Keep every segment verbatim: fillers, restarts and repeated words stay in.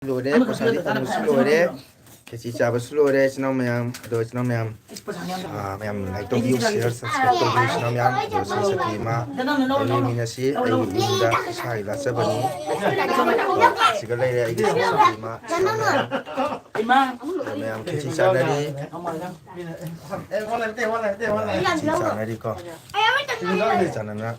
ꯂꯣꯏꯔꯦ, ꯄ꯭ꯔꯁꯥꯗꯤ ꯇꯧꯕꯁꯨ ꯂꯣꯏꯔꯦ, ꯈꯦꯆꯤ ꯆꯥꯕꯁꯨ ꯂꯣꯏꯔꯦ꯫ ꯏꯆꯤꯟ ꯏꯅꯥꯎ ꯃꯌꯥꯝ, ꯑꯗꯣ ꯏꯆꯤꯟ ꯏꯅꯥꯎ ꯃꯌꯥꯝ, ꯑꯥ, ꯃꯌꯥꯝ like ꯇꯧꯕꯤꯌꯨ, share, subscribe ꯇꯧꯕꯤꯌꯨ, ꯏꯆꯤꯟ ꯏꯅꯥꯎ ꯃꯌꯥꯝ꯫ ꯑꯗꯣ ꯁꯤ ꯁꯇꯤ ꯏꯃꯥ, ꯂꯩꯃꯤꯟꯅꯁꯤ꯫ ꯑꯩꯒꯤ ꯏꯃꯨꯡꯗ ꯏꯁꯥꯒꯤ ꯂꯥꯠꯆꯕꯅꯤ꯫ ꯁꯤꯒ ꯂꯩꯔꯦ ꯑꯩꯒꯤ ꯁꯤ ꯁꯇꯤ ꯏꯃꯥ, ꯏꯆꯤꯟ ꯏꯅꯥꯎ ꯃꯌꯥꯝ꯫ ꯑꯗꯣ ꯃꯌꯥꯝ ꯈꯦꯆꯤ ꯆꯥꯅꯔꯤ꯫ ꯈꯦꯆꯤ ꯆꯥꯅꯔꯤꯀꯣ꯫ ꯆꯥꯅꯅ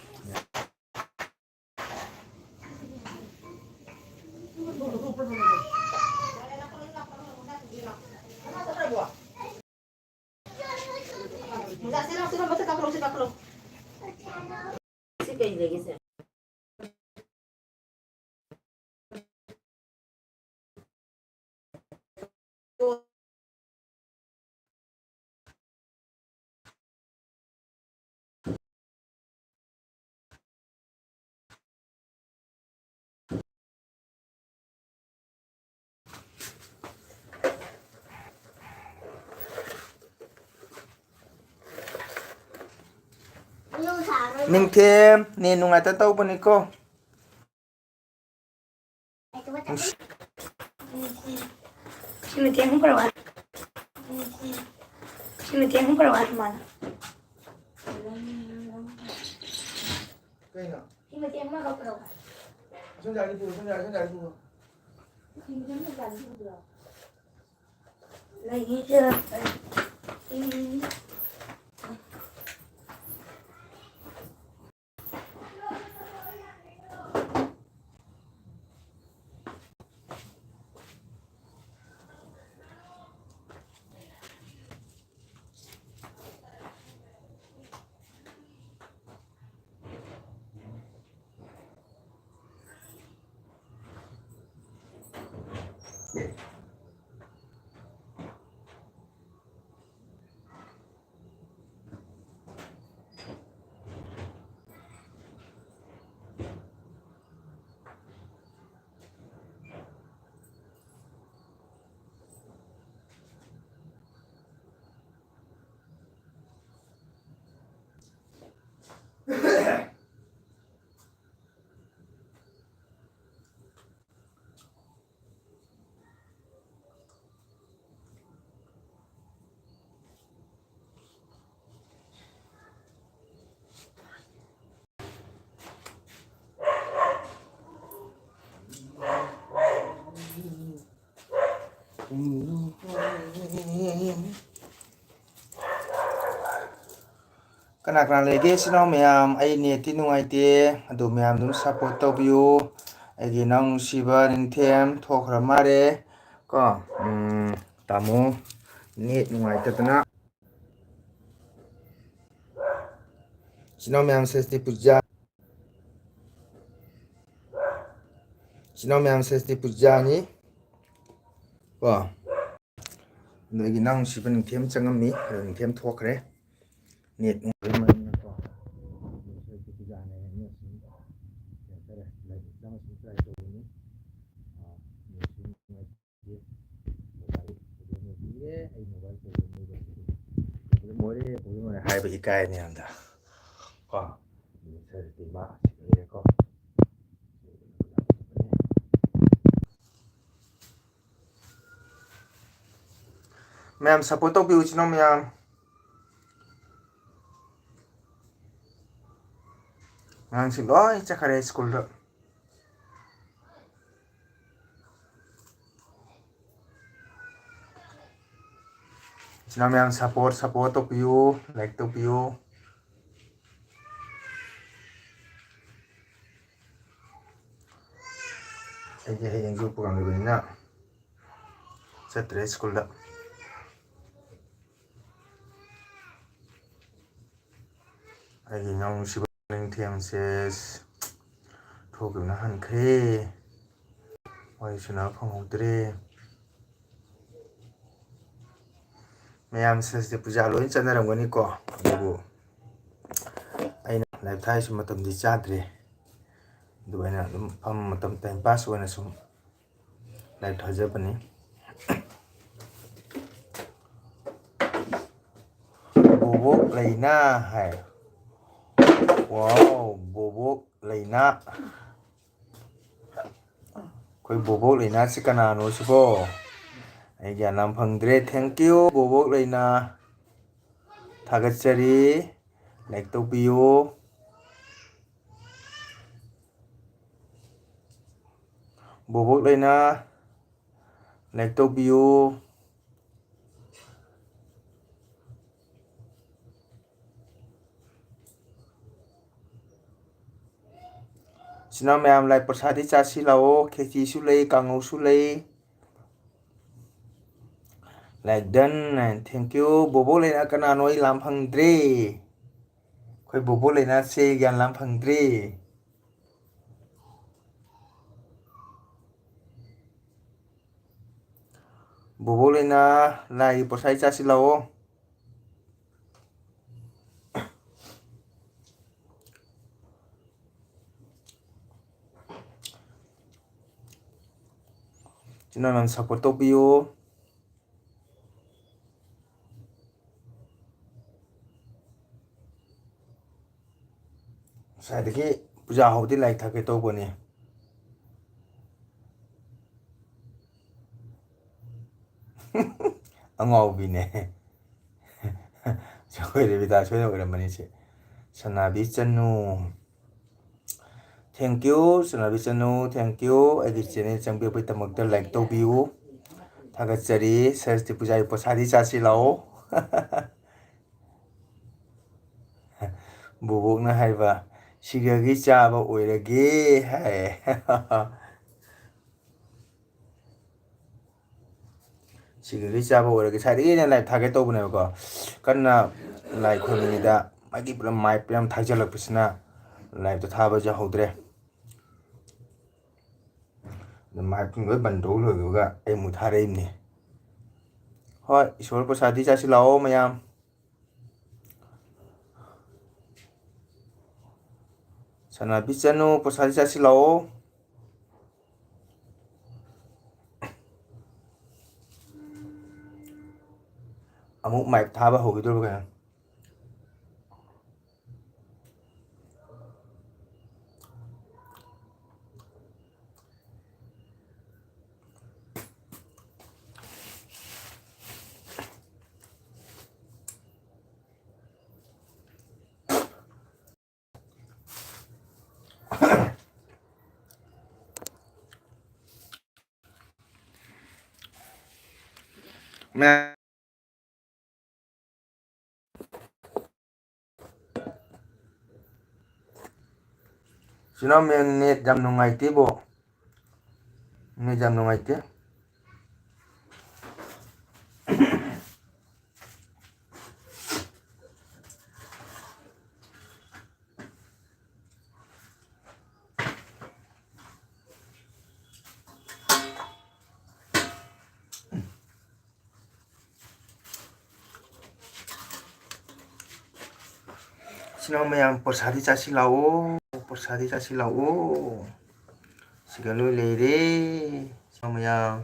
ꯅꯤꯡꯊꯦꯝ, ꯅꯦꯠ ꯅꯨꯡꯉꯥꯏꯇ ꯇꯧꯕꯅꯤꯀꯣ꯫ ꯁꯤ ꯃꯇꯦꯛ ꯑꯃ ꯄꯨꯔꯛꯑꯣ꯫ ꯁꯤ ꯃꯇꯦꯛ ꯑꯃ ꯄꯨꯔꯛꯑꯣ, ꯃꯥꯅ꯫ ꯀꯩꯅꯣ? ꯁꯤ ꯃꯇꯦꯛ ꯑꯃ ꯄꯨꯔꯛꯑꯣ꯫ ꯁꯣꯝꯗ ꯑꯅꯤ ꯄꯨꯔꯣ, ꯁꯣꯝꯗ, ꯁꯣꯝꯗ ꯑꯅꯤ ꯄꯨꯔꯣ꯫ ꯁꯤ ꯃꯇꯦꯛ ꯑꯃ ꯄꯨꯔꯛꯑꯣ꯫ ꯂꯩꯒꯤꯁꯦ꯫ ꯀꯅꯥ ꯀꯅꯥ ꯂꯩꯒꯦ ꯏꯆꯤꯟ ꯏꯅꯥꯎ ꯃꯌꯥꯝ? ꯑꯩ ꯅꯦꯠꯇꯤ ꯅꯨꯡꯉꯥꯏꯇꯦ, ꯑꯗꯨ ꯃꯌꯥꯝ ꯑꯗꯨꯝ ꯁꯞꯄꯣꯔꯠ ꯇꯧꯕꯤꯌꯨ꯫ ꯑꯩꯒꯤ ꯏꯅꯥꯎ ꯅꯨꯡꯁꯤꯕ ꯅꯤꯡꯊꯦꯝ ꯊꯣꯛꯈ꯭ꯔ ꯃꯥꯜꯂꯦ ꯀꯣ꯫ ꯎꯝ, ꯇꯥꯃꯣ ꯅꯦꯠ ꯅꯨꯡꯉꯥꯏꯇꯗꯅ꯫ ꯏꯆꯤꯟ ꯏꯅꯥꯎ ꯃꯌꯥꯝ ꯁꯔꯁꯇꯤ ꯄꯨꯖꯥ꯫ ꯏꯆꯤꯟ ꯏꯅꯥꯎ ꯃꯌꯥꯝ ꯁꯔꯁꯇꯤ ꯄꯨꯖꯥꯅꯤ ꯀꯣ꯫ ꯑꯗꯣ ꯑꯩꯒꯤ ꯏꯅꯥꯎ ꯅꯨꯡꯁꯤꯕ ꯅꯤꯡꯊꯦꯝ ꯆꯪꯉꯝꯃꯤ, ꯑꯗꯣ ꯅꯤꯡꯊꯦꯝ ꯊꯣꯛꯈ꯭ꯔꯦ꯫ ꯅꯦꯠ ꯅꯨꯡꯉꯥꯏꯕ ꯃꯔꯝꯅꯀꯣ꯫ ꯁꯔꯁꯇꯤ ꯄꯨꯖꯥꯅꯦ ꯍꯥꯏꯅ ꯁꯨꯝ ꯀꯩ ꯍꯥꯏꯇꯥꯔꯦ, ꯂꯥꯏꯔꯤꯛ ꯆꯪꯉ ꯁꯨꯝ ꯇ꯭ꯔꯥꯏ ꯇꯧꯕꯅꯤ꯫ ꯑꯥ, ꯅꯦꯠꯁꯨ ꯅꯨꯡꯉꯥꯏꯇꯦ꯫ ꯃꯣꯕꯥꯏꯜ ꯄ꯭ꯔꯣꯕ꯭ꯂꯦꯝ ꯂꯩꯔꯦ, ꯑꯩ ꯃꯣꯕꯥꯏꯜ ꯄ꯭ꯔꯣꯕ꯭ꯂꯦꯝ ꯂꯩꯕ꯫ ꯄ꯭ꯔꯣꯕ꯭ꯂꯦꯝ ꯑꯣꯏꯔꯦ, ꯄ꯭ꯔꯣꯕ꯭ꯂꯦꯝ ꯑꯣꯏꯔꯦ ꯍꯥꯏꯕ ꯏꯀꯥꯏꯔꯅꯤ ꯌꯥꯝꯅ ꯀꯣ꯫ ꯁꯔꯁꯇꯤ ꯃꯥ ꯁꯤ ꯂꯩꯔꯦꯀꯣ꯫ ꯃꯌꯥꯝ ꯁꯞꯄꯣꯔꯠ ꯇꯧꯕꯤꯌꯨ ꯏꯆꯤꯟ ꯏꯅꯥꯎ ꯃꯌꯥꯝ꯫ ꯑꯉꯥꯡꯁꯤꯡ ꯂꯣꯏ ꯆꯠꯈ꯭ꯔꯦ ꯁ꯭ꯀꯨꯜꯗ꯫ ꯏꯆꯤꯟ ꯏꯅꯥꯎ ꯃꯌꯥꯝ ꯁꯞꯄꯣꯔꯠ, ꯁꯞꯄꯣꯔꯠ ꯇꯧꯕꯤꯌꯨ, ꯂꯥꯏꯛ ꯇꯧꯕꯤꯌꯨ꯫ ꯑꯩꯗꯤ ꯍꯌꯦꯡꯁꯨ ꯄ꯭ꯔꯣꯒ꯭ꯔꯥꯝ ꯂꯩꯕꯅꯤꯅ ꯆꯠꯇ꯭ꯔꯦ ꯁ꯭ꯀꯨꯜꯗ꯫ ꯑꯩꯒꯤ ꯏꯅꯥꯎ ꯅꯨꯡꯁꯤꯕ ꯅꯤꯡꯊꯦꯝꯁꯦ ꯊꯣꯛꯈꯤꯕꯅ ꯍꯟꯈ꯭ꯔꯦ꯫ ꯋꯥꯔꯤ ꯁꯥꯟꯅꯕ ꯐꯪꯍꯧꯗ꯭ꯔꯦ꯫ ꯃꯌꯥꯝ ꯁꯔꯁꯇꯤ ꯄꯨꯖꯥ ꯂꯣꯏ ꯆꯠꯅꯔꯝꯒꯅꯤꯀꯣ, ꯑꯗꯨꯕꯨ ꯑꯩꯅ ꯂꯥꯏꯞ ꯊꯥꯏꯁꯨ ꯃꯇꯝꯗꯤ ꯆꯥꯗ꯭ꯔꯦ꯫ ꯑꯗꯨꯒ ꯑꯩꯅ ꯑꯗꯨꯝ ꯐꯝ ꯃꯇꯝ ꯇꯥꯏꯝ ꯄꯥꯁ ꯑꯣꯏꯅ ꯁꯨꯝ ꯂꯥꯏꯞ ꯊꯥꯖꯕꯅꯤ꯫ ꯕꯣꯕꯣꯛ ꯂꯩꯅꯥ ꯍꯥꯏ꯫ ꯋꯥꯎ, ꯕꯣꯕꯣꯛ ꯂꯩꯅꯥ꯫ ꯑꯩꯈꯣꯏ ꯕꯣꯕꯣꯛ ꯂꯩꯅꯥꯁꯤ ꯀꯅꯥꯅꯣ ꯁꯤꯕꯣ? ꯑꯩ ꯒ꯭ꯌꯥꯟ ꯌꯥꯝ ꯐꯪꯗ꯭ꯔꯦ꯫ Thank you, ꯕꯣꯕꯣꯛ ꯂꯩꯅꯥ꯫ ꯊꯥꯒꯠꯆꯔꯤ꯫ ꯂꯥꯏꯛ ꯇꯧꯕꯤꯌꯨ꯫ ꯕꯣꯕꯣꯛ ꯂꯩꯅꯥ, Like ꯇꯧꯕꯤꯌꯨ꯫ ꯏꯆꯤꯟ ꯏꯅꯥꯎ ꯃꯌꯥꯝ, ꯂꯥꯏ ꯄ꯭ꯔꯁꯥꯗꯤ ꯆꯥꯁꯤ ꯂꯥꯛꯑꯣ꯫ ꯈꯦꯆꯤꯁꯨ ꯂꯩ, ꯀꯥꯡꯉꯧꯁꯨ ꯂꯩ꯫ Like done and thank you꯫ ꯕꯣꯕꯣꯛ ꯂꯩꯅ ꯀꯅꯥꯅꯣ? ꯑꯩ ꯂꯥꯝ ꯐꯪꯗ꯭ꯔꯦ꯫ ꯑꯩꯈꯣꯏ ꯕꯣꯕꯣꯛ ꯂꯩꯅꯥꯁꯦ ꯒ꯭ꯌꯥꯟ ꯂꯥꯝ ꯐꯪꯗ꯭ꯔꯦ꯫ ꯕꯣꯕꯣꯛ ꯂꯩꯅ, ꯂꯥꯏꯒꯤ ꯄ꯭ꯔꯁꯥꯗꯤ ꯆꯥꯁꯤ ꯂꯥꯛꯑꯣ꯫ ꯏꯆꯤꯟ ꯏꯅꯥꯎ ꯃꯌꯥꯝ support ꯇꯧꯕꯤꯌꯨ꯫ ꯉꯁꯥꯏꯗꯒꯤ ꯄꯨꯖꯥ ꯍꯧꯕꯗꯤ ꯂꯥꯏ ꯊꯥꯛꯀꯦ ꯇꯧꯕꯅꯤ꯫ ꯑꯉꯥꯎꯕꯤꯅꯦ꯫ ꯁꯣꯏꯔꯦ, ꯕꯤꯗꯥ ꯁꯣꯏꯅ ꯑꯣꯏꯔꯝꯃꯅꯤ ꯁꯤ꯫ ꯁꯅꯥꯕꯤ ꯆꯅꯨ, thank you꯫ ꯁꯅꯥꯕꯤ Chanu, thank you꯫ ꯑꯩꯒꯤ channel ꯆꯪꯕꯤꯔꯛꯄꯒꯤꯗꯃꯛꯇ like ꯇꯧꯕꯤꯌꯨ꯫ ꯊꯥꯒꯠꯆꯔꯤ꯫ ꯁꯔꯁꯇꯤ ꯄꯨꯖꯥꯒꯤ ꯄ꯭ꯔꯁꯥꯗꯤ ꯆꯥꯁꯤ ꯂꯥꯛꯑꯣ꯫ ꯕꯣꯕꯣꯛꯅ ꯍꯥꯏꯕ, "ꯁꯤꯒꯒꯤ ꯆꯥꯕ ꯑꯣꯏꯔꯒꯦ" ꯍꯥꯏ꯫ ꯁꯤꯒꯒꯤ ꯆꯥꯕ ꯑꯣꯏꯔꯒꯦ꯫ ꯉꯁꯥꯏꯗꯒꯤ ꯑꯩꯅ live ꯊꯥꯒꯦ ꯇꯧꯕꯅꯦꯕꯀꯣ, ꯀꯟꯅ ꯂꯥꯏ ꯈꯨꯔꯨꯝꯃꯤꯉꯩꯗ ꯃꯥꯒꯤ ꯄꯨꯔꯥ ꯃꯥꯏ ꯄꯨꯔꯥ ꯊꯥꯖꯤꯜꯂꯛꯄꯁꯤꯅ liveꯇꯣ ꯊꯥꯕ ꯌꯥꯍꯧꯗ꯭ꯔꯦ꯫ ꯑꯗꯨ ꯃꯥꯏꯛ ꯂꯣꯏ ꯕꯟ ꯇꯧ ꯂꯣꯏꯕꯒ ꯑꯩ ꯑꯃꯨꯛ ꯊꯥꯔꯛꯏꯕꯅꯤ꯫ ꯍꯣꯏ, ꯏꯁꯣꯔ ꯄ꯭ꯔꯁꯥꯗꯤ ꯆꯥꯁꯤ ꯂꯥꯛꯑꯣ ꯃꯌꯥꯝ꯫ ꯁꯅꯥꯕꯤ ꯆꯅꯨ, ꯄ꯭ꯔꯁꯥꯗꯤ ꯆꯥꯁꯤ ꯂꯥꯛꯑꯣ꯫ ꯑꯃꯨꯛ ꯃꯥꯏꯛ ꯊꯥꯕ ꯍꯧꯈꯤꯗꯣꯔꯕ ꯀꯩꯅꯣ? ꯃꯌꯥꯝ, ꯏꯆꯤꯟ ꯏꯅꯥꯎ ꯃꯌꯥꯝ, ꯅꯦꯠ ꯌꯥꯝ ꯅꯨꯡꯉꯥꯏꯇꯦꯕꯣ꯫ ꯅꯦꯠ ꯌꯥꯝ ꯅꯨꯡꯉꯥꯏꯇꯦ꯫ ꯏꯆꯤꯟ ꯏꯅꯥꯎ ꯃꯌꯥꯝ, ꯄ꯭ꯔꯁꯥꯗꯤ ꯆꯥꯁꯤ ꯂꯥꯛꯑꯣ, ꯄ꯭ꯔꯁꯥꯗꯤ ꯆꯥꯁꯤ ꯂꯥꯛꯑꯣ꯫ ꯁꯤꯒ ꯂꯣꯏ ꯂꯩꯔꯦ, ꯏꯆꯤꯟ ꯏꯅꯥꯎ ꯃꯌꯥꯝ꯫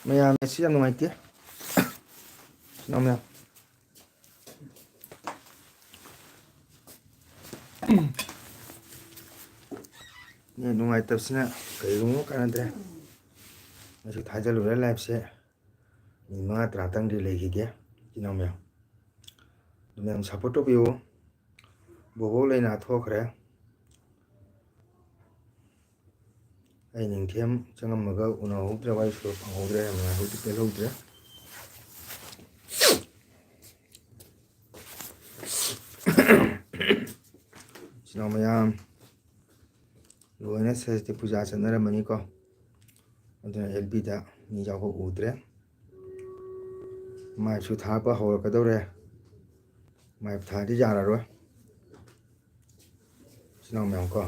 ꯃꯌꯥꯝ ꯅꯦꯠꯁꯤ ꯌꯥꯝ ꯅꯨꯡꯉꯥꯏꯇꯦ꯫ ꯁꯤꯅ ꯃꯌꯥꯝ꯫ ꯅꯦꯠ ꯅꯨꯡꯉꯥꯏꯇꯕꯁꯤꯅ ꯀꯔꯤꯒꯨꯝꯕ ꯀꯥꯟꯅꯗ꯭ꯔꯦ꯫ ꯉꯁꯤ ꯊꯥꯖꯤꯜꯂꯨꯔꯦ ꯂꯥꯏꯞꯁꯦ꯫ ꯃꯤꯅꯤꯠ ꯃꯉꯥ ꯇꯔꯥꯇꯪꯗꯤ ꯂꯩꯈꯤꯒꯦ꯫ ꯏꯆꯤꯟ ꯏꯅꯥꯎ ꯃꯌꯥꯝ꯫ ꯑꯗꯨ ꯃꯌꯥꯝ ꯁꯞꯄꯣꯔꯠ ꯇꯧꯕꯤꯌꯨ꯫ ꯕꯣꯕꯣꯛ ꯂꯩꯅꯥ ꯊꯣꯛꯈ꯭ꯔꯦ꯫ ꯑꯩ ꯅꯤꯡꯊꯦꯝ ꯆꯪꯉꯝꯃꯒ ꯎꯅꯍꯧꯗ꯭ꯔꯦ, ꯋꯥꯔꯤ ꯁꯨꯔ ꯐꯪꯍꯧꯗ꯭ꯔꯦ, ꯌꯥꯝ ꯅꯨꯡꯉꯥꯏꯍꯧꯗꯦ, ꯄꯦꯜꯍꯧꯗ꯭ꯔꯦ꯫ ꯏꯆꯤꯟ ꯏꯅꯥꯎ ꯃꯌꯥꯝ, ꯂꯣꯏꯅ ꯁꯔꯁꯇꯤ ꯄꯨꯖꯥ ꯆꯠꯅꯔꯝꯃꯅꯤꯀꯣ꯫ ꯑꯗꯨꯅ ꯑꯦꯜ ꯕꯤꯗ ꯃꯤ ꯌꯥꯎꯕ ꯎꯗ꯭ꯔꯦ꯫ ꯃꯥꯏꯛꯁꯨ ꯊꯥꯕ ꯍꯧꯔꯛꯀꯗꯧꯔꯦ꯫ ꯃꯥꯏꯛ ꯊꯥꯗꯤ ꯌꯥꯔꯔꯣꯏ꯫ ꯏꯆꯤꯟ ꯏꯅꯥꯎ ꯃꯌꯥꯝ ꯀꯣ꯫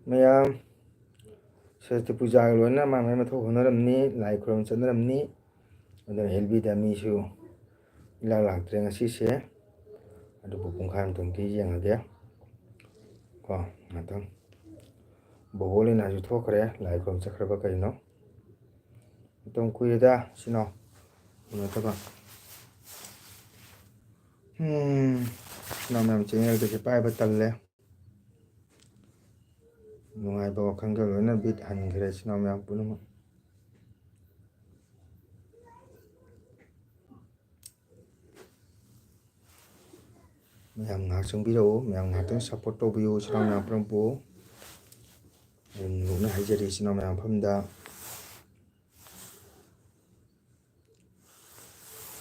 ꯃꯌꯥꯝ ꯁꯔꯁꯇꯤ ꯄꯨꯖꯥꯒ ꯂꯣꯏꯅ ꯃꯥ ꯃꯥꯏ ꯃꯊꯧ ꯍꯣꯠꯅꯔꯝꯅꯤ, ꯂꯥꯏ ꯈꯨꯔꯨꯝ ꯆꯠꯅꯔꯝꯅꯤ꯫ ꯑꯗꯨꯅ ꯑꯦꯜ ꯕꯤꯗ ꯃꯤꯁꯨ ꯏꯂꯥꯛ ꯂꯥꯛꯇ꯭ꯔꯦ ꯉꯁꯤꯁꯦ꯫ ꯑꯗꯨꯕꯨ ꯄꯨꯡꯈꯥꯏ ꯑꯃꯇꯪꯗꯤ ꯌꯦꯡꯉꯒꯦ ꯀꯣ, ꯉꯥꯛꯇꯪ꯫ ꯕꯣꯕꯣ ꯂꯩꯅꯥꯁꯨ ꯊꯣꯛꯈ꯭ꯔꯦ, ꯂꯥꯏ ꯈꯨꯔꯨꯝ ꯆꯠꯈ꯭ꯔꯕ ꯀꯩꯅꯣ? ꯃꯇꯝ ꯀꯨꯏꯔꯦꯗ ꯏꯆꯤꯟ ꯏꯅꯥꯎ ꯎꯅꯗꯕ꯫ ꯎꯝ, ꯏꯆꯤꯟ ꯏꯅꯥꯎ ꯃꯌꯥꯝ ꯆꯦꯅꯦꯜꯒꯁꯦ ꯄꯥꯏꯕ ꯇꯜꯂꯦ꯫ ꯅꯨꯡꯉꯥꯏꯕ ꯋꯥꯈꯜꯒ ꯂꯣꯏꯅ ꯕꯤꯠ ꯍꯟꯈ꯭ꯔꯦ ꯏꯆꯤꯟ ꯏꯅꯥꯎ ꯃꯌꯥꯝ ꯄꯨꯝꯅꯃꯛ꯫ ꯃꯌꯥꯝ ꯉꯥꯏꯍꯥꯛ ꯆꯪꯕꯤꯔꯛꯎ, ꯃꯌꯥꯝ ꯉꯥꯏꯍꯥꯛꯇꯪ ꯁꯞꯄꯣꯔꯠ ꯇꯧꯕꯤꯌꯨ ꯏꯆꯤꯟ ꯏꯅꯥꯎ ꯃꯌꯥꯝ ꯄꯨꯝꯅꯃꯛꯄꯨ꯫ ꯑꯗꯨꯝ ꯅꯣꯛꯅ ꯍꯥꯏꯖꯔꯤ ꯏꯆꯤꯟ ꯏꯅꯥꯎ ꯃꯌꯥꯝ ꯃꯐꯝꯗ꯫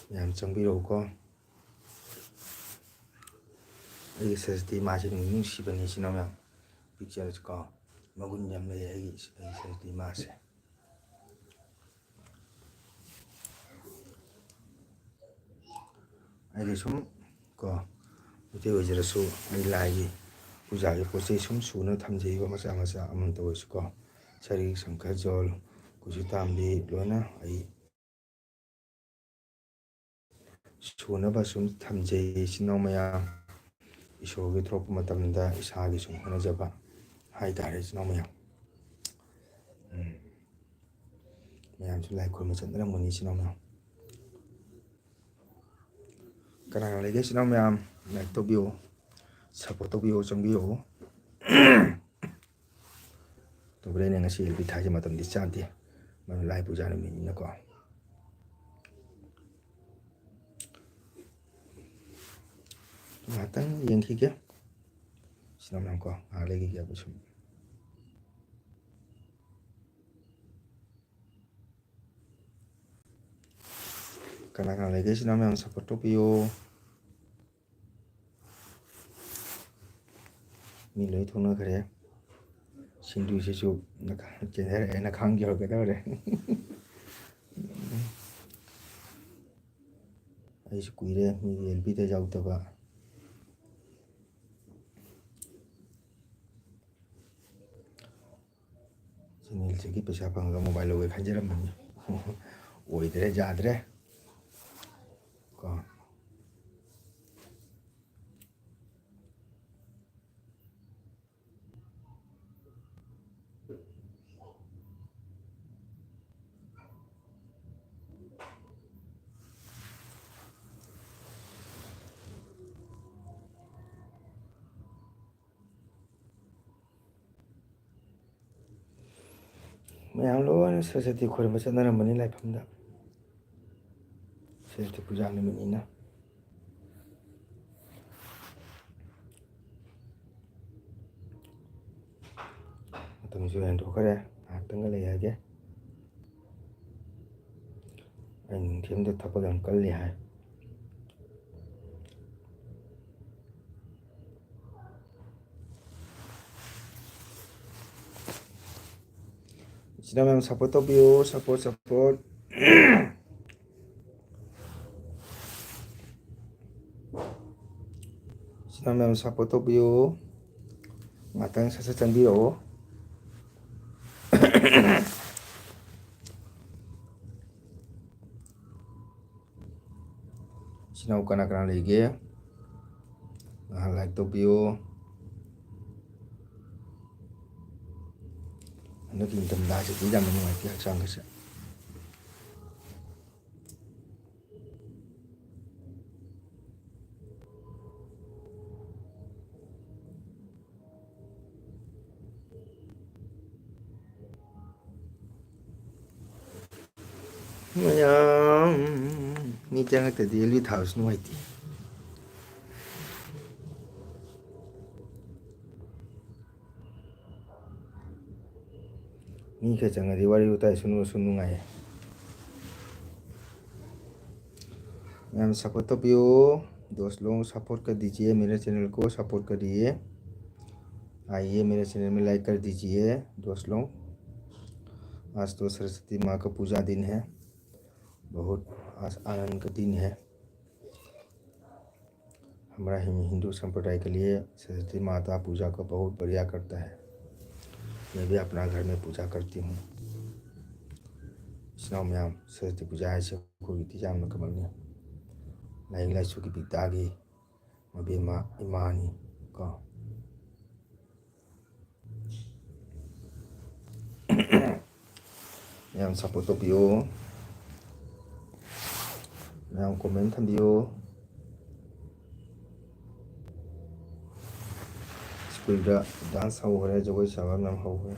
ꯃꯌꯥꯝ ꯆꯪꯕꯤꯔꯛꯎꯀꯣ꯫ ꯑꯩꯒꯤ ꯁꯔꯁꯇꯤ ꯃꯥꯁꯦ ꯅꯨꯡꯗꯤ ꯅꯨꯡꯁꯤꯕꯅꯤ ꯏꯆꯤꯟ ꯏꯅꯥꯎ ꯃꯌꯥꯝ꯫ ꯄꯤꯛꯆꯔꯁꯨꯀꯣ ꯃꯒꯨꯟ ꯌꯥꯝ ꯂꯩ ꯑꯩꯒꯤ, ꯑꯩꯒꯤ ꯁꯔꯁꯇꯤ ꯃꯥꯁꯦ꯫ ꯑꯩꯗꯤ ꯁꯨꯝ ꯀꯣ, ꯃꯩꯇꯩ ꯑꯣꯏꯖꯔꯁꯨ ꯑꯩ ꯂꯥꯏꯒꯤ ꯄꯨꯖꯥꯒꯤ ꯄꯣꯠ ꯆꯩ ꯁꯨꯝ ꯁꯨꯅ ꯊꯝꯖꯩꯕ, ꯃꯆꯥ ꯃꯆꯥ ꯑꯃꯃꯝꯇ ꯑꯣꯏꯔꯁꯨꯀꯣ꯫ ꯁꯔꯤꯛ, ꯁꯪꯈꯔ, ꯖꯣꯜ, ꯀꯨꯁꯨ ꯇꯥꯝꯕꯤ ꯂꯣꯏꯅ ꯑꯩ ꯁꯨꯅꯕ ꯁꯨꯝ ꯊꯝꯖꯩ, ꯏꯆꯤꯟ ꯏꯅꯥꯎ ꯃꯌꯥꯝ꯫ ꯏꯁꯣꯔꯒꯤ ꯊꯣꯛꯂꯛꯄ ꯃꯇꯝꯗ ꯏꯁꯥꯒꯤ ꯁꯨꯝ ꯍꯣꯠꯅꯖꯕ ꯍꯥꯏꯇꯥꯔꯦ, ꯏꯆꯤꯟ ꯏꯅꯥꯎ ꯃꯌꯥꯝ꯫ ꯎꯝ꯫ ꯃꯌꯥꯝꯁꯨ ꯂꯥꯏ ꯈꯨꯔꯨꯝꯕ ꯆꯠꯅꯔꯝꯒꯅꯤ, ꯏꯆꯤꯟ ꯏꯅꯥꯎ ꯃꯌꯥꯝ꯫ ꯀꯅꯥ ꯀꯅꯥ ꯂꯩꯒꯦ, ꯏꯆꯤꯟ ꯏꯅꯥꯎ ꯃꯌꯥꯝ? Like ꯇꯧꯕꯤꯌꯨ, support ꯇꯧꯕꯤꯌꯨ, ꯆꯪꯕꯤꯌꯨ꯫ ꯇꯧꯕꯗ ꯑꯩꯅ ꯉꯁꯤ ꯑꯦꯜ ꯕꯤ ꯊꯥꯏꯁꯦ ꯃꯇꯝꯗꯤ ꯆꯥꯗꯦ, ꯃꯔꯝꯗꯤ ꯂꯥꯏ ꯄꯨꯖꯥ ꯅꯨꯃꯤꯠꯅꯤꯅꯀꯣ꯫ ꯉꯥꯏꯍꯥꯛꯇꯪ ꯌꯦꯡꯈꯤꯒꯦ, ꯏꯆꯤꯟ ꯏꯅꯥꯎ ꯃꯌꯥꯝ ꯀꯣ, ꯉꯥꯏꯍꯥꯛ ꯂꯩꯈꯤꯒꯦꯕ ꯁꯨꯝ꯫ ꯀꯅꯥ ꯀꯅꯥ ꯂꯩꯒꯦ, ꯏꯆꯤꯟ ꯏꯅꯥꯎ ꯃꯌꯥꯝ support ꯇꯧꯕꯤꯌꯨ꯫ ꯃꯤ ꯂꯣꯏ ꯊꯣꯛꯅꯈ꯭ꯔꯦ꯫ ꯁꯤꯟꯗꯨꯁꯤꯁꯨ ꯅꯈꯥ-, ꯆꯦꯟꯊꯔꯛꯑꯦ, ꯅꯈꯥꯡ ꯌꯧꯔꯛꯀꯗꯧꯔꯦ꯫ ꯑꯩꯁꯨ ꯀꯨꯏꯔꯦ ꯃꯤꯒꯤ ꯑꯦꯜ ꯕꯤꯗ ꯌꯥꯎꯗꯕ꯫ ꯆꯦꯅꯦꯜꯁꯤꯒꯤ ꯄꯩꯁꯥ ꯐꯪꯉꯒ ꯃꯣꯕꯥꯏꯜ ꯂꯧꯒꯦ ꯈꯟꯖꯔꯝꯕꯅꯤ꯫ ꯑꯣꯏꯗ꯭ꯔꯦ, ꯌꯥꯗ꯭ꯔꯦ꯫ ꯀꯣ꯫ ꯃꯌꯥꯝ ꯂꯣꯏꯅ ꯁꯔꯁ꯭ꯋꯇꯤ ꯈꯣꯏꯔꯝꯕ ꯆꯠꯅꯔꯝꯕꯅꯤ ꯂꯥꯏꯐꯝꯗ꯫ ꯁꯔꯁ꯭ꯋꯇꯤ ꯄꯨꯖꯥ ꯅꯨꯃꯤꯠꯅꯤꯅ꯫ ꯃꯇꯝꯁꯨ ꯍꯦꯟꯗꯣꯛꯈ꯭ꯔꯦ, ꯉꯥꯏꯍꯥꯛꯇꯪꯒ ꯂꯩ ꯍꯥꯏꯒꯦ꯫ ꯑꯩ ꯅꯨꯡꯊꯤꯜꯗ ꯊꯕꯛ ꯌꯥꯝ ꯀꯜꯂꯤ ꯍꯥꯏ꯫ ꯏꯆꯤꯟ ꯏꯅꯥꯎ ꯃꯌꯥꯝ support ꯇꯧꯕꯤꯌꯨ, support, support꯫ ꯏꯆꯤꯟ ꯏꯅꯥꯎ ꯃꯌꯥꯝ support ꯇꯧꯕꯤꯌꯨ꯫ ꯉꯥꯛꯇꯪ ꯁꯠ ꯁꯠ ꯆꯪꯕꯤꯔꯛꯑꯣ꯫ ꯏꯆꯤꯟ ꯏꯅꯥꯎ ꯀꯅꯥ ꯀꯅꯥ ꯂꯩꯒꯦ? ꯉꯥꯏꯍꯥꯛ like ꯇꯧꯕꯤꯌꯨ꯫ ꯍꯟꯗꯛꯀꯤ ꯅꯤꯡꯊꯝꯊꯥꯁꯤꯗꯤ ꯌꯥꯝꯅ ꯅꯨꯡꯉꯥꯏꯇꯦ ꯍꯛꯆꯥꯡꯒꯁꯦ꯫ ꯃꯌꯥꯝ ꯃꯤ ꯆꯪꯉꯛꯇꯗꯤ ꯑꯦꯜ ꯕꯤ ꯊꯥꯕꯁꯨ ꯅꯨꯡꯉꯥꯏꯇꯦ꯫ ꯃꯤ ꯈꯔ ꯆꯪꯉꯗꯤ ꯋꯥꯔꯤ ꯋꯥꯇꯥꯏ ꯁꯨꯝ ꯁꯨꯝ ꯅꯨꯡꯉꯥꯏꯌꯦ꯫ ꯃꯌꯥꯝ support ꯇꯧꯕꯤꯌꯨ꯫ दोस्त लोग support कर दीजिए, मेरे channel को support करिए। आइए मेरे channel में like कर दीजिए दोस्त लोग। आज तो सरस्वती माँ का पूजा दिन है, बहुत आज आनंद का दिन है। हमारा हिम-, हिंदू संप्रदाय के लिए सरस्वती माता पूजा को बहुत बढ़िया करता है। मैं भी अपना घर में पूजा करती हूँ। ꯏꯆꯤꯟ ꯏꯅꯥꯎ ꯃꯌꯥꯝ, ꯁꯔꯁ꯭ꯋꯇꯤ ꯄꯨꯖꯥ ꯍꯥꯏꯁꯦ ꯑꯩꯈꯣꯏꯒꯤꯗꯤ ꯌꯥꯝꯅ ꯀꯃꯟꯅꯤ꯫ ꯂꯥꯏꯔꯤꯛ ꯂꯥꯏꯁꯨꯒꯤ ꯕꯤꯗ꯭ꯌꯥꯒꯤ ꯃꯕꯦꯝꯃ ꯏꯃꯥꯅꯤ ꯀꯣ꯫ ꯃꯌꯥꯝ support ꯇꯧꯕꯤꯌꯨ꯫ ꯃꯌꯥꯝ comment ꯊꯝꯕꯤꯌꯨ꯫ ꯁ꯭ꯀꯨꯜꯗ dance ꯍꯧꯈ꯭ꯔꯦ, ꯖꯒꯣꯏ ꯁꯥꯕ ꯃꯌꯥꯝ ꯍꯧꯈ꯭ꯔꯦ꯫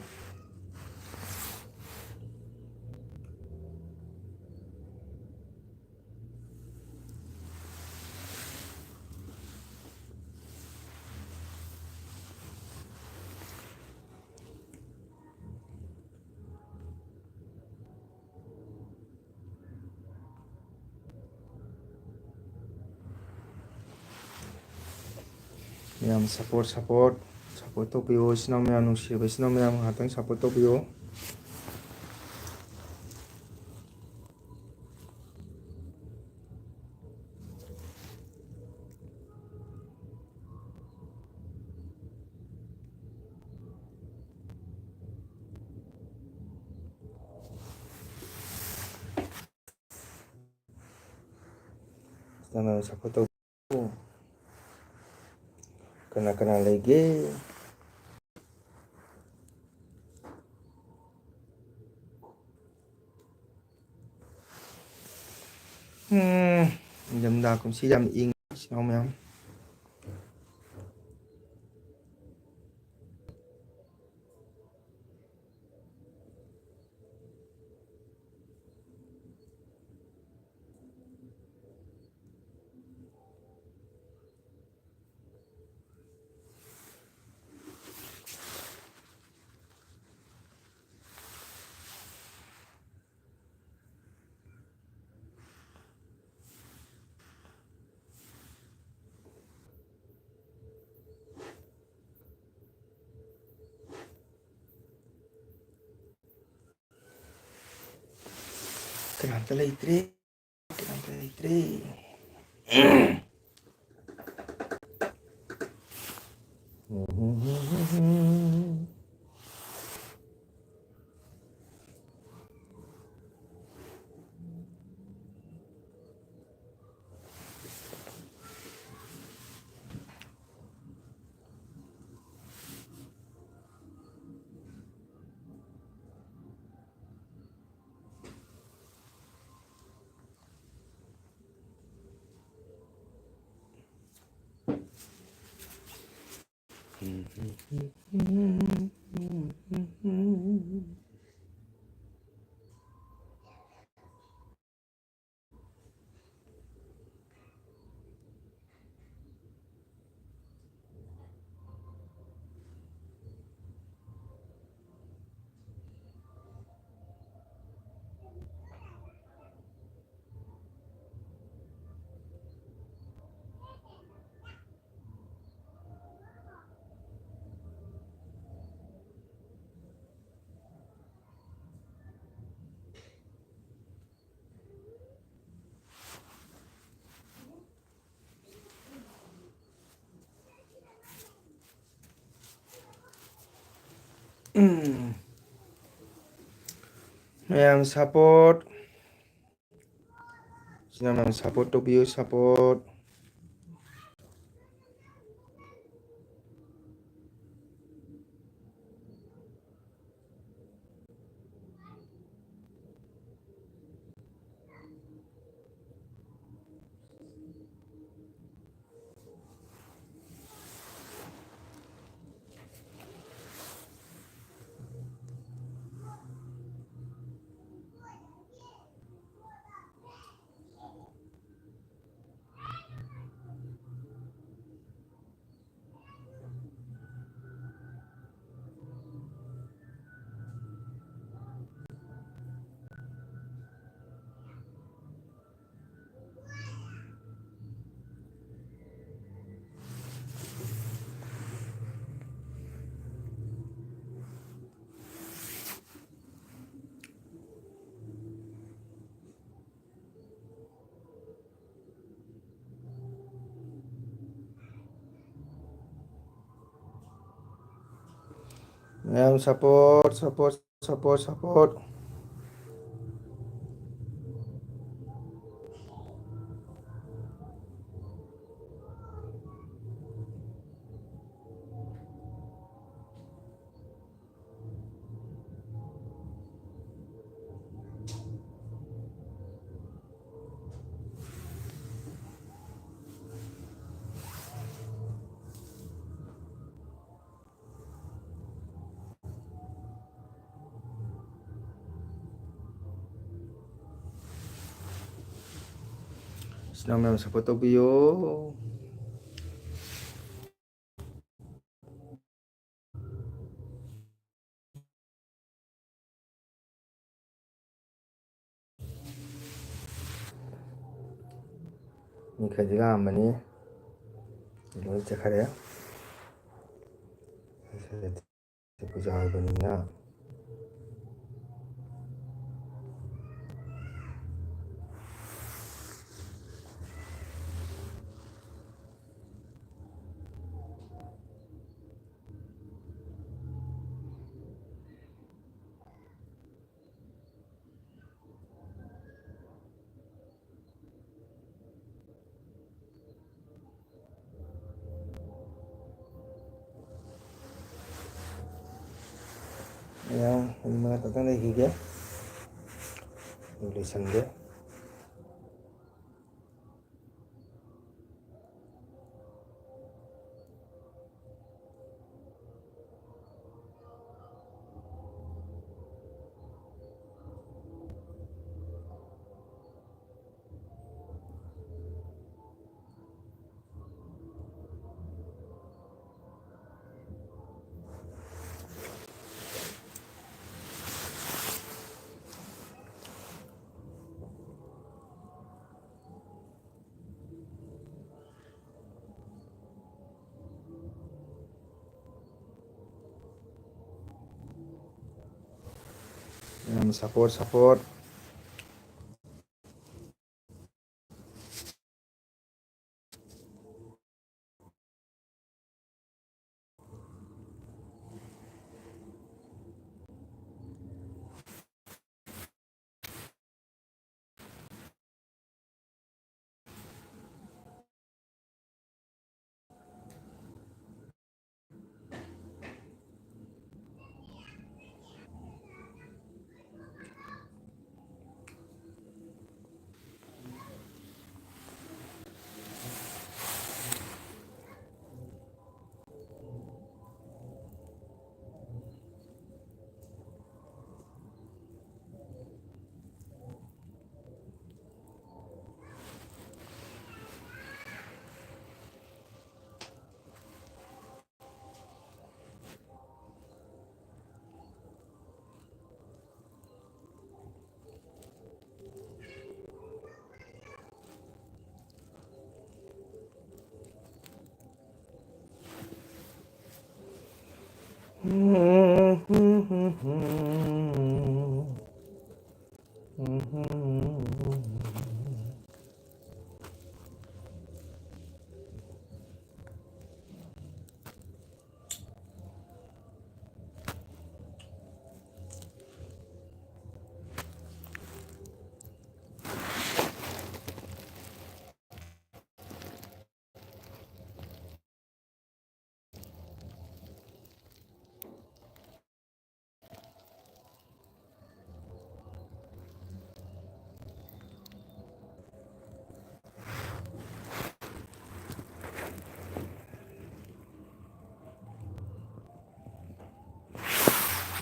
ꯃꯌꯥꯝ support, support, support ꯇꯧꯕꯤꯌꯣ꯫ ꯏꯆꯤꯟ ꯏꯅꯥꯎ ꯃꯌꯥꯝ, ꯅꯨꯡꯁꯤꯔꯕ ꯏꯆꯤꯟ ꯏꯅꯥꯎ ꯃꯌꯥꯝ, ꯉꯥꯏꯍꯥꯛꯇꯪ support ꯇꯧꯕꯤꯌꯣ꯫ ꯀꯅꯥꯅ support ꯇꯧ? ꯀꯅꯥ ꯀꯅꯥ ꯂꯩꯒꯦ? ꯎꯝ, ꯏꯪꯊꯝꯊꯥ ꯀꯨꯝꯁꯤ ꯌꯥꯝ ꯏꯪꯉꯤ, ꯏꯆꯤꯟ ꯏꯅꯥꯎ ꯃꯌꯥꯝ꯫ ꯀꯅꯥꯝꯇ ꯂꯩꯇ꯭ꯔꯦ꯫ ꯀꯅꯥꯝꯇ ꯂꯩꯇ꯭ꯔꯦ꯫ ꯎꯝ꯫ ꯃꯌꯥꯝ support, ꯏꯆꯤꯟ ꯏꯅꯥꯎ ꯃꯌꯥꯝ support ꯇꯧꯕꯤꯌꯨ, support꯫ ꯃꯌꯥꯝ support, support, support, support꯫ ꯏꯆꯤꯟ ꯏꯅꯥꯎ ꯃꯌꯥꯝ support ꯇꯧꯕꯤꯌꯣ꯫ ꯃꯤ ꯈꯔꯗꯤ ꯂꯥꯛꯑꯝꯕꯅꯤ, ꯂꯣꯏ ꯆꯠꯈꯔꯦ꯫ ꯄꯨꯖꯥ ꯑꯣꯏꯕꯅꯤꯅ꯫ ꯈꯛꯇꯪ ꯂꯩꯈꯤꯒꯦ꯫ ꯑꯗꯨ ꯂꯣꯏꯁꯟꯒꯦ꯫ ꯌꯥꯝ support, support꯫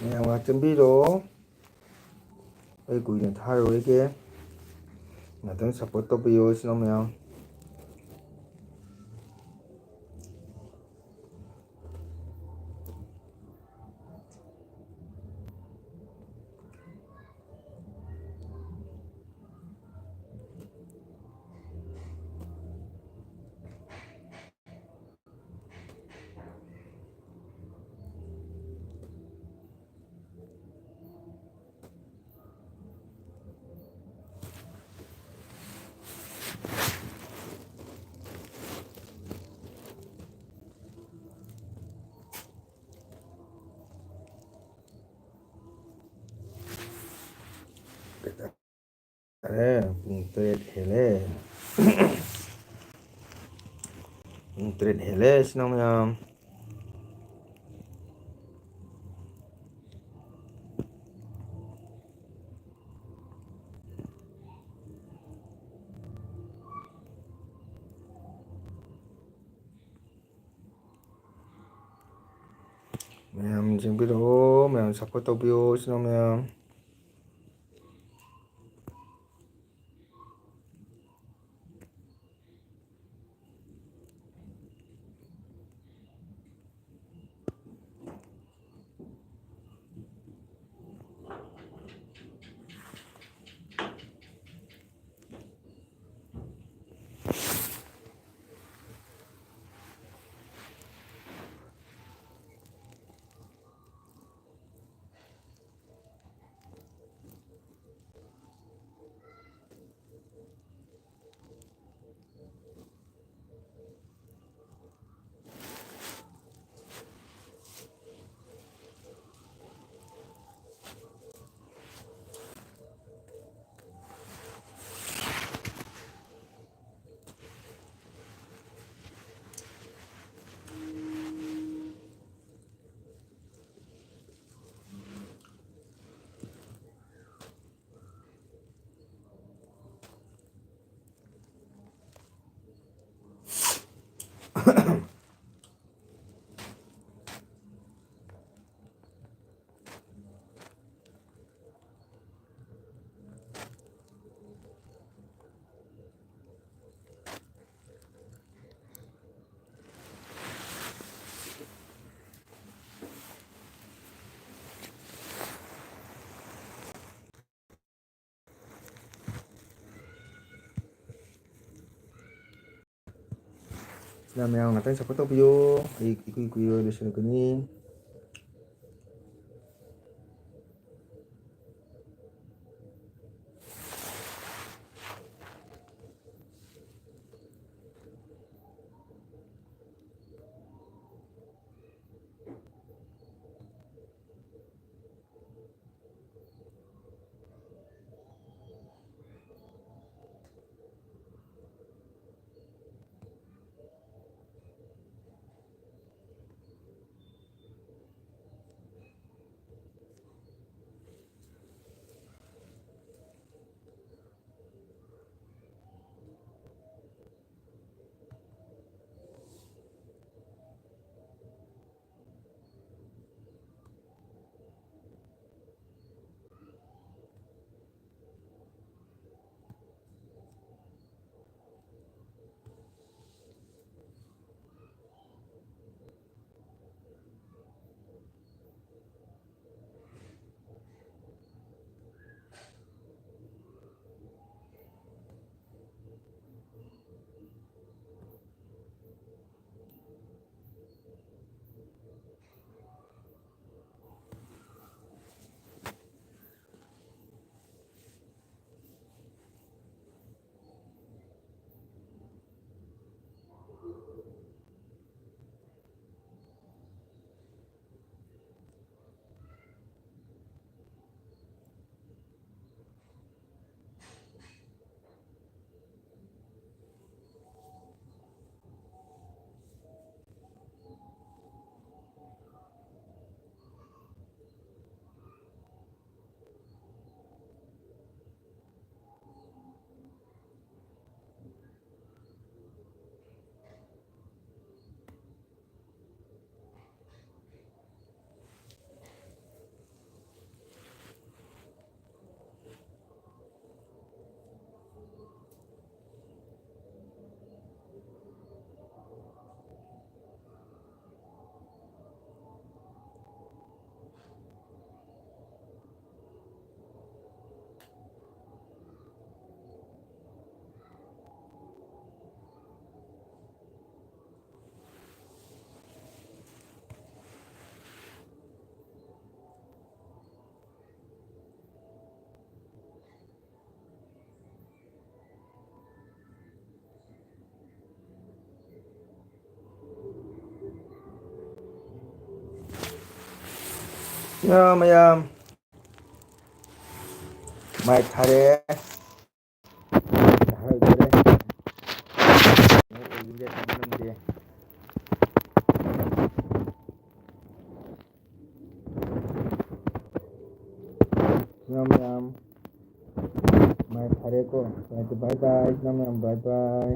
ꯃꯌꯥꯝ ꯉꯥꯏꯍꯥꯛ ꯆꯪꯕꯤꯔꯣ꯫ ꯑꯩ ꯀꯨꯏꯅ ꯊꯥꯔꯣꯏꯒꯦ꯫ ꯉꯥꯛꯇꯪ support ꯇꯧꯕꯤꯌꯣ ꯏꯆꯤꯟ ꯏꯅꯥꯎ ꯃꯌꯥꯝ꯫ ꯌꯥꯔꯦ, ꯄꯨꯡ ꯇꯔꯦꯠ ꯍꯦꯜꯂꯦ꯫ ꯄꯨꯡ ꯇꯔꯦꯠ ꯍꯦꯜꯂꯦ ꯏꯆꯤꯟ ꯏꯅꯥꯎ ꯃꯌꯥꯝ꯫ ꯃꯌꯥꯝ ꯆꯪꯕꯤꯔꯛꯑꯣ, ꯃꯌꯥꯝ support ꯇꯧꯕꯤꯌꯣ ꯏꯆꯤꯟ ꯏꯅꯥꯎ ꯃꯌꯥꯝ꯫ ꯃꯌꯥꯝ ꯉꯥꯛꯇꯪ support ꯇꯧꯕꯤꯌꯣ꯫ ꯑꯩ ꯏꯀꯨꯏ ꯀꯨꯏꯔꯣꯏ ꯂꯣꯏꯁꯤꯜꯂꯛꯀꯅꯤ꯫ ꯃꯌꯥꯝ, ꯃꯌꯥꯝ꯫ ꯃꯥꯏ ꯊꯥꯔꯦ꯫ ꯍꯔꯥꯎꯖꯔꯦ꯫ ꯑꯣꯏꯕꯤꯔꯦ ꯈꯪꯃꯟꯗꯦ꯫ ꯃꯌꯥꯝ, ꯃꯌꯥꯝ꯫ ꯃꯥꯏ ꯐꯔꯦꯀꯣ꯫ Bye bye, ꯃꯌꯥꯝ, bye bye꯫